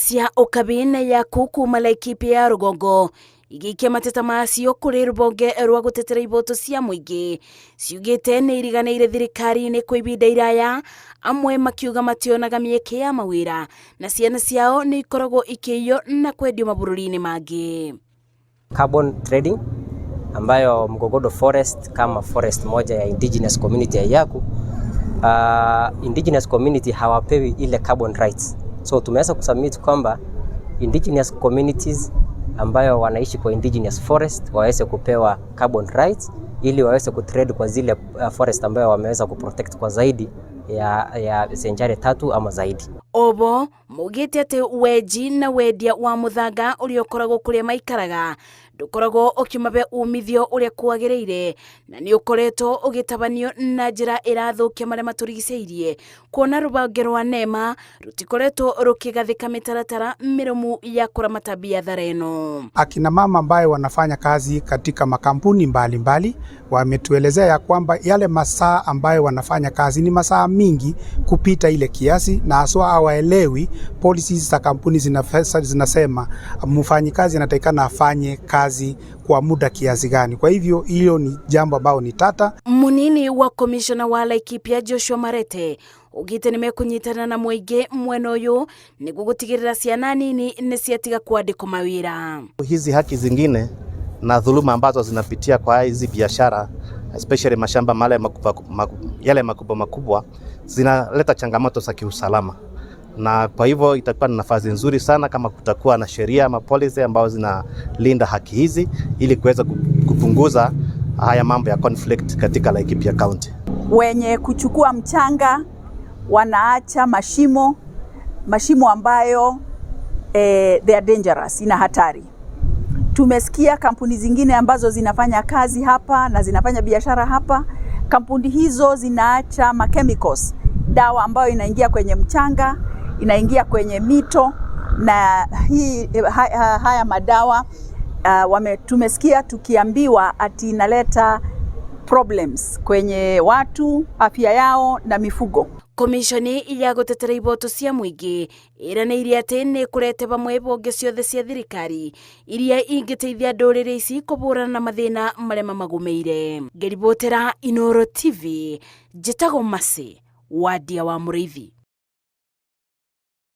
Cia Ũkabi yaku kuma Laikipia ya rũgongo igĩikia mateta macio kũrĩ rũhonge rwa gũtetera ihoto cia mũingĩ, ciugĩte nĩ iriganĩire thirikari-inĩ kwa ihinda iraya, amwe makiuga mationaga mĩeke ya mawĩra na ciana ciao nĩ ikoragwo ikĩiywo na kwendio mabũrũri-inĩ mangĩ. Carbon trading ambayo Mukogodo Forest kama forest moja ya indigenous community ya Yaku, indigenous community hawapewi ile carbon rights. So tumeweza kusubmit kwamba indigenous communities ambayo wanaishi kwa indigenous forest waweze kupewa carbon rights ili waweze kutrade kwa zile forest ambayo wameweza kuprotect kwa zaidi ya century 3 ama zaidi. Obo maugĩte atĩ wenji na wendia wa mũthanga ũrĩa ũkoragwo kũrĩa maikaraga ndũkoragwo ũkĩmahe umithio ũrĩa kwagĩrĩire na nĩ ũkoretwo ũgĩtabanio na njĩra ĩrathũkia marĩa matũrigicĩirie, kuona rũhonge rwa NEMA rũtikoretwo rũkĩgathĩka mĩtaratara mĩrũmu ya kũramata biathara ĩno. Akina mama ambayo wanafanya kazi katika makampuni mbalimbali wametuelezea ya kwamba yale masaa ambayo wanafanya kazi ni masaa mingi kupita ile kiasi, na haswa hawaelewi policies za kampuni zinasema mfanyikazi anatakikana afanye kazi kwa muda kiasi gani. Kwa hivyo hiyo ni jambo ambao ni tata. Munini wa komishona wa Laikipia Joshua Marete ugite nĩ mekũnyitana na mũingĩ mwena ũyũ nĩguo gũtigĩrĩra ciana nini nĩ ciatiga kwandĩkwo mawĩra. Hizi haki zingine na dhuluma ambazo zinapitia kwa hizi biashara, especially mashamba male makubwa, yale makubwa makubwa, zinaleta changamoto za kiusalama, na kwa hivyo itakuwa ni nafasi nzuri sana kama kutakuwa na sheria ama policy ambazo zinalinda haki hizi ili kuweza kupunguza haya mambo ya conflict katika Laikipia County. Wenye kuchukua mchanga wanaacha mashimo, mashimo ambayo they are dangerous, ina hatari. Tumesikia kampuni zingine ambazo zinafanya kazi hapa na zinafanya biashara hapa, kampuni hizo zinaacha ma chemicals, dawa ambayo inaingia kwenye mchanga, inaingia kwenye mito na haya madawa tumesikia tukiambiwa ati inaleta problems kwenye watu, afya yao na mifugo. Komishoni ya gũtetera ihoto cia mũingĩ ĩranĩire atĩ nĩ ĩkũrete hamwe honge ciothe cia thirikari iria ingĩteithia ndũrĩrĩ ici kũhũrana na mathĩna marĩa mamagũmĩire. Ngĩribotera Inooro TV, njĩtagwo Mercy Wadia wa Mũrĩithi.